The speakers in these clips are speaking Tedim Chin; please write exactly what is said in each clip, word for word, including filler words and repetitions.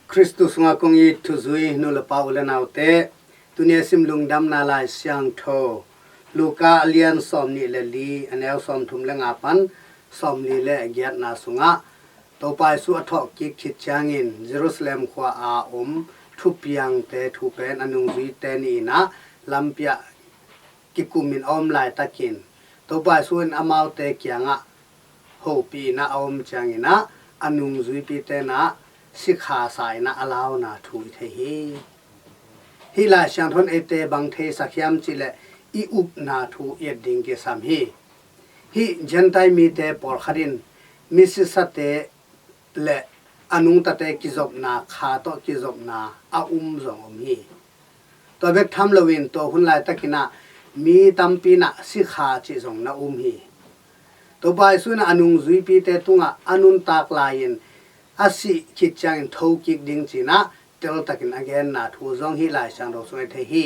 Khristu sungah kong it thuzui nu le pa, u le naute, tuni a sim Lungdamna Lai Siangtho Luka a lian sawmnih le li, a neu sawmthum le nga pan sawmli le giatna sungah, Topa Jesu a thawhkik khit ciangin Jerusalem khua a om thupiangte thu pen a nungzuite nih in ah lampi ah kikumin a om laitakin, Topa Jesu in amaute kiangah hopih in ah a om ciangin ah, a nungzuipite in ah sikha sa in ah a launa thu i thei hi. Hih Lai Siangtho in eite bang theisak hiam cih leh, i upna thu i et ding kisam hi. Hih Gentile mite pawlkhat in misisate le a nungtate kizopna, kha tawh kizopna a um zong om hi. Tua bek tham loin tua hun laitakin ah mi tampi in ah sikha cih zong na um hi. Topa Jesu in ah a nungzuipite tungah a nuntak lai-in a sih khit ciangin thokik ding ci in ah teltakin a genna thu zong hih Lai Siangtho sungah i thei hi.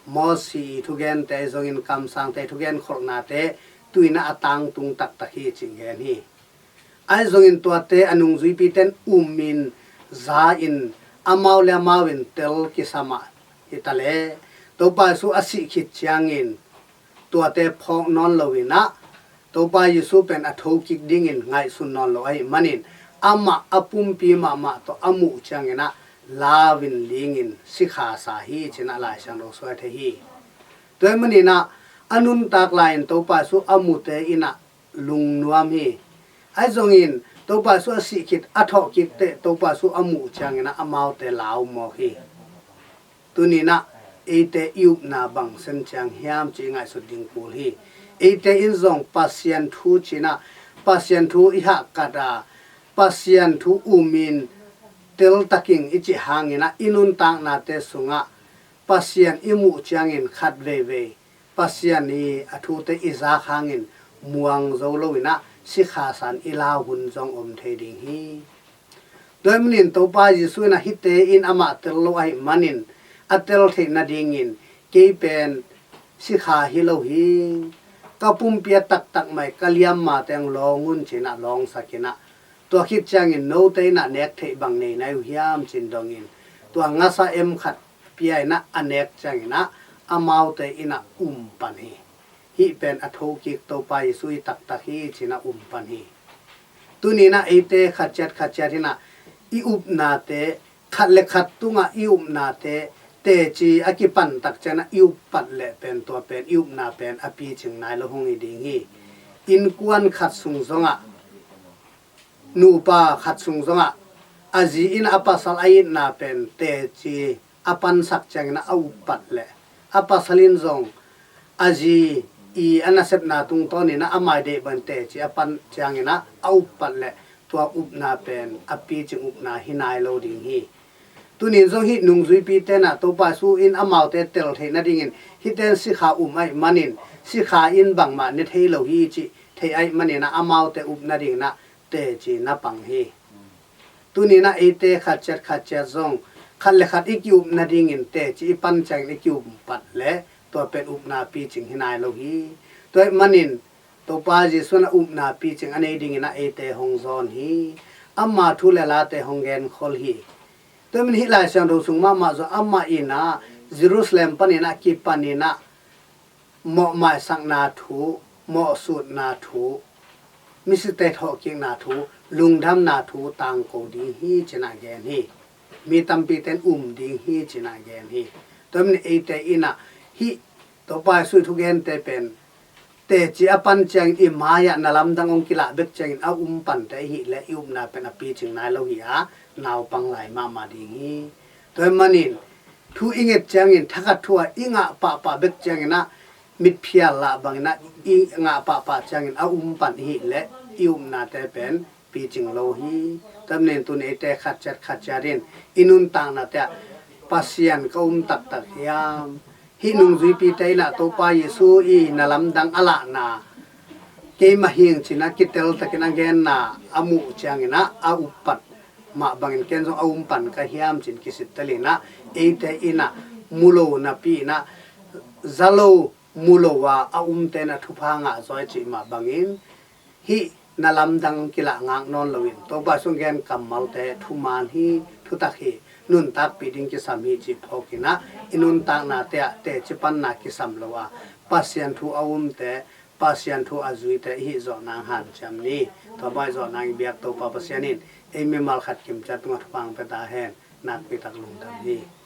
Mosi i thugente zongin kamsangte i thugen kholhnate tu in ah a tangtung taktak hi cih gen hi. Ahi zongin tuate a nungzuipite in umin, za-in, amau le amau in tel kisam ah hi ta leh, Topa Jesu a sih khit ciangin tuate phawk nawn lo in ah, Topa Jesu pen a thokik dingin ngaihsun nawn lo ahih manin, amah a pumpi mahmah tawh a muh ciangin ah lau-in lingin sikha sa hi ci in ah Lai Siangtho sungah i thei hi. Tua ahih manin ah a nuntak lai-in Topa Jesu a mute in ah lungnuam hi. Ahi zongin Topa Jesu a sih khit, a thawhkik teh Topa Jesu a muh ciangin ah amaute lau mawk hi. Tuni in ah eite i upna bang sen ciang hiam cih i ngaihsut ding kul hi. Eite in zong Pasian thu ci in ah, Pasian thu i hahkat a, Pasian thu umin teltakin i cih hangin ah i nuntaknate sungah Pasian i muh ciangin khat veivei Pasian i a thute i zak hangin muang zo lo in ah sikha sa in i lau hun zong om thei ding hi. Tua ahih manin Topa Jesu in ah hihte in amah tel lo ahih manin, a tel theih nadingin kei pen sikha hi lo hi. Ka pumpi a taktak mah ka liamma teng lawng un ci in ah lawngsak in ah, tua khit ciangin note in ah nek theih bang nei nai uh hiam ci in dongin, tua ngasa em khat pia in ah a nek ciangin ah amaute in ah um pan hi. Hih pen a thokik Topa Jesu hi taktak hi ci in ah um pan hi. Tuni in ah eite khat ciat khat ciat in ah i upnate, khat le khat tungah i upnate teci a kipan tak ciangin ah i up pat leh pen tua pen i upna pen a picing nai lo hong hi ding hi. Innkuan khat sung zongah, nupa khat sung zongah a zi in a pasal a itna pen teci a pansak ciangin ah a up pat leh, a pasal in zong a zi i a nasepna tungtawnin ah a mai deih bangin teci a pan ciangin ah a up pat leh, tua upna pen a picing upna hi nai lo ding hi. Tunin zong hih nungzuipite in ah Topa Jesu in amaute tel theih nadingin hihte in sikha um ahih manin, sikha in bangmah ne thei lo hi cih theih ahih manin ah amaute up nadingin ah teci na pang hi. Tuni in ah eite khat ciat khat ciat zong khat le khat i ki-up nadingin teci i pan ciangin i ki-up pat leh, tua pen upna picing hi nai lo hi. Tua ahih manin Topa Jesu in ah upna picing a nei dingin ah eite hong zawn hi. Ama thu le late hong genkhol hi. Tua ahih manin hih Lai Siangtho sung mahmah zong amah in ah Jerusalem panin ah kipan in ah mawh maisakna thu, mawh sutna thu, misite thawhkikna thu, lungdamna thu tangko ding hi ci in ah gen hi. Mi tampite in um ding hi ci in ah gen hi. Tua ahih manin eite in ah hih Topa Jesu i thugente pen teci a pan ciangin i mai-ah na lamdang hong kilah bek ciangin a um pante i hih leh i upna pen a picing nai lo hi a, naupang lai mahmah ding hi. Tua ahih manin thu i nget ciangin, thakhat thu-ah i ngah pahpah bek ciangin ah, mitphial lah bangin ah i ngah pahpah ciangin a um pan i hih leh i upnate pen picing lo hi. Tua ahih manin tuni eite khat ciat khat ciat in i nuntaknate ah Pasian ka um taktak hiam? Hih nungzuipite in ah Topa Jesu i na lamdang a lahna keimah hing ci in ah kiteltakin a genna a muh ciangin ah a up pat mah bangin ken zong a um pan ka hiam ci in kisittel in ah, eite in ah mu lo napi in ah za lo mu lo a a umte in ah thupha ngah zaw i cih mah bangin hih na lamdang kilah ngak nawn loin Topa Jesu in gen kammalte thuman hi, thutak hi. Nuntakpih ding kisam hi cih phawkin ah, i nuntaknate ah teci panna kisam lo a, Pasian thu a umte, Pasian thu a zuite i hih zawh nang hanciam ni. Tua bang i zawh nang i biak Topa Pasian in ei mimal khat kim ciat tungah thupha hong pia ta hen. Nakpi tak lungdam hi.